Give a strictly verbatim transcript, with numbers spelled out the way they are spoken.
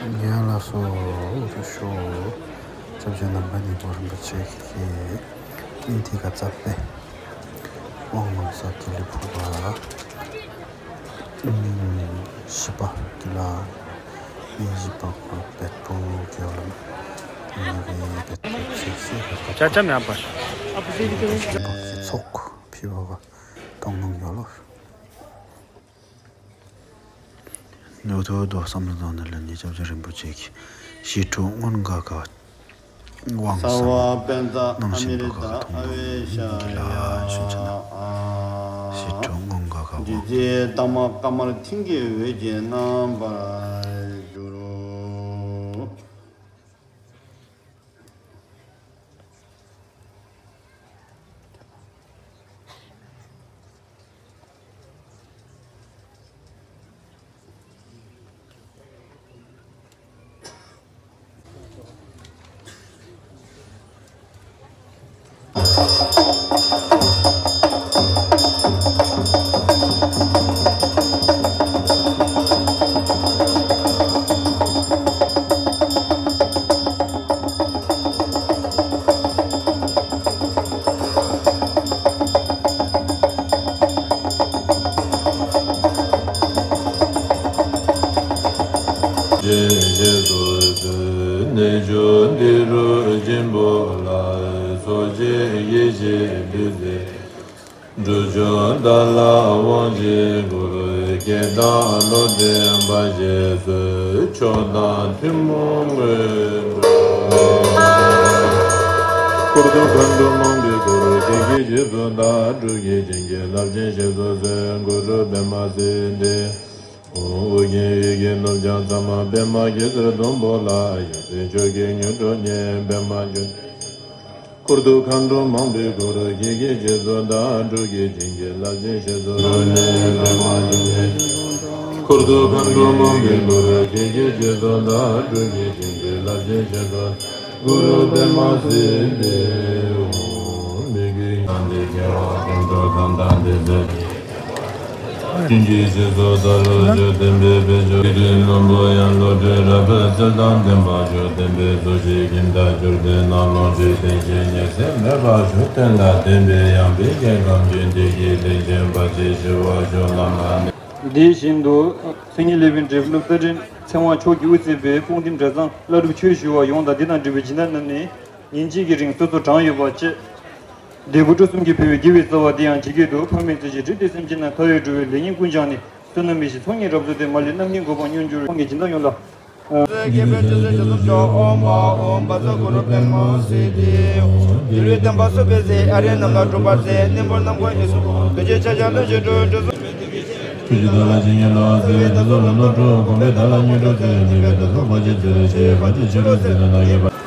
ཡ་ལགས་སོ། འོ་ཐུ་ཤོ། སྐྱབས་རྗེ་ནམ་མཁའ་སྙིང་པོ་རིན་པོ་ཆེ་གིས་སྙིང་ཐིག་ག་ཙ་པེ་དབང་ལུང་ས་ཐིག་ལེ་ཕུག་པ། ཨུམ། བཞི་པ་ཀི་ལ། ཨུམ། བཞི་པ་ཁོ་བེད་པོ་གེ་ལ། ཨུམ། བེད་པོ་ཚིག་སི་ཆ་ཆ་མེད་པ། བེད་པོ་གི་ཚོགས་ཕི་བ་བ་གཏོང་གནང་ཡོད་ལོ། ནོ་ཐོ་དོ་བསམ་བློ་བཏང་ནས་ལ་ནི་སྐྱབས་རྗེ་རིན་པོ་ཆེ་གིས་ཞི་ཁྲོ་མངོན་དགའ་ག་དབང་གསལ་བ་སྣང་བཞིན་པ་ག་ཐོག་མ་ཡིན་གྱི་ལ་ཞུ་ཆ་ན། ཞི་ཁྲོ་མངོན་དགའ་ག་དབང་། རྗེ་བཙུན་དར་མ་དཀར་དམར་མཐིང་གི་འོད་ཀྱིས་རྣམ་པར་གྱུར། རྗེས་སུ་གསོལ། གནས་མཆོག་འདི་རུ་སྦྱིན་པོ་ལ། ཚོགས་ཆེན་ཡེ་ཤེས་བདུད་རྩི། འགྲོ་ཕྱོགས་བདག་ལ་དབང་བྱེད་སྐུར། སྐད་དང་ཀློག་འདོན་པ་བཞེས་སོ། མཆོག་དང་ཐུན་མོང་མངོན་འགྲོ། འཁོར་དུ་མཁའ་འགྲོ་མང་པོས་བསྐོར། ཞལ་གྱི་རྗེས་སུ་བདག་འགྲོ་གི། བྱིན་གྱིས་བརླབ་ཅིང་ཞེས་སུ་གསོལ། གུ་རུ་པདྨ་སིདྡྷི། ཨོ་རྒྱན་འོད་ཀྱི་ནུབ་བྱང་མཚམས་མ། པདྨ་གེ་སར་སྡོང་པོ་ལ། ཡབ་སྲས་མཆོག་གི་མྱུར་འགྲོ་ཉིད། པདྨ་འབྱུང་འཁོར་དུ་མཁའ་འགྲོ་མང་པོས་བསྐོར། ཞལ་གྱི་རྗེས་སུ་བདག་འགྲོ་གི། བྱིན་གྱིས་བརླབ་ཅིང་ཞེས་སུ་གསོལ། འཁོར་དུ་མཁའ་འགྲོ་མང་པོས་བསྐོར། ཞལ་གྱི་རྗེས་སུ་བདག་འགྲོ་གི། བྱིན་གྱིས་བརླབ་ཅིང་ཞེས་སུ། གུ་རུ་པདྨ་སིདྡྷི་ཧཱུྃ། མི་བསྐྱོད་ཡང་དག་སྐྱེ་བ་ཀུན་ཏུ་བཟང་དང་བདེ་གསལ། ཀུན་གྱི་རྗེས་སུ་བདག་སློབ་མཆོག། བསྟན་པའི་དཔལ་མཆོག་གི་རིག་ལམ་པོ་ཡང་བློ་གྲོས་རབ་གསལ་དང་ལྡན་པ་མཆོག། བསྟན་པའི་རྫོགས་བྱེད་ཀྱི་མཐར་གྱུར་ཏེ། ནམ་ལངས་ཀྱི་རྟེན་བཞེངས་ཉི་ཚེ་མེད་པ་མཆོག། བསྟན་ལ་བརྟེན་པའི་ཡང་དག་སྐྱེ་ཁམས་ཀྱི་བདེ་སྐྱིད་རྟེན་ཅན་བར་ཆད་ཞི་བ་མཆོག། ལམ་ལ་གནས། དེ་བཞིན་དུ་མཚན་ཉིད་ལེགས་པའི་འབྲས་བུ་སློབ་གྲྭ་རིམ་ཚེ་དབང་མཆོག་གིས་དབུ་གཙོས་པའི་སྤུངས་ཐིམ་གྲྭ་ཚང་བླ་སྒྲུབ་ཆོས་ཞུ་བ་ཡོངས་དང་འདི་དང་འབྲེལ་བའི་སྦྱིན་བདག་རྣམས་ནས་ཉིན་གཅིག་གི་རིང་སོ་སོར་གྲངས་ཡོད་པ་བཅས། འདོད་དགུ་སྤྲོ་གསུམ་གྱིས་འཕེལ་བའི་དགེ་བའི་རྩ་བ་འདི་ཡང་ཇི་སྐད་དུ། ཕ་མའི་བརྩེ་གཞིས་སྤྲུལ་ཏེ་སེམས་ཅན་རྣམས། ཐར་པའི་གྲོལ་བའི་ལེགས་ཉེས་ཀུན་སྦྱངས་ནས། བསོད་ནམས་ཡེ་ཤེས་ཚོགས་གཉིས་རབ་རྫོགས་ཏེ། མ་ལུས་རྣམ་གཉིས་གོ་འཕང་མྱུར་འགྱུར། ཁོང་གི་སྦྱིན་བདག་ཡོངས་ལ། ཨོཾ་རྒྱལ་པོའི་སྤྱོད་གསུམ་སྤྱོད་གསུམ་མཆོག། ཨོཾ་མ་ཨོཾ་བཛྲ་གུ་རུ་པདྨ་སིདྡྷི་ཧཱུྃ། འདུལ་བའི་བསྟན་པ་སྲུང་བའི་ཚེ། ཨ་རིའི་རྣམ་གྲངས་སྒྲུབ་པར་མཛད། གནས་འབོར་རྣམ་ཀུན་ཡིད་སུ་འོང་། གདུལ་བྱའི་ཕྱག་རྒྱ་བློས་བྱས་སྒྲུབ། འགྲོ་སོང་། ཐུགས་རྗེ་བདག་ལ་བྱིན་གྱིས་རློབས། བརྩེ་བས་བདག་སོགས་ལམ་སྣ་དྲོངས། གོམས་པས་བདག་ལ་མྱུར་འགྲོ་སྩོལ། སྙིང་པོས་བདག་སོགས་བར་ཆད་སོལ། ཞི་བའི་བར་ཆད་ཕྱི་རོལ་ཟིལ་གནོན་ཡོད་པ།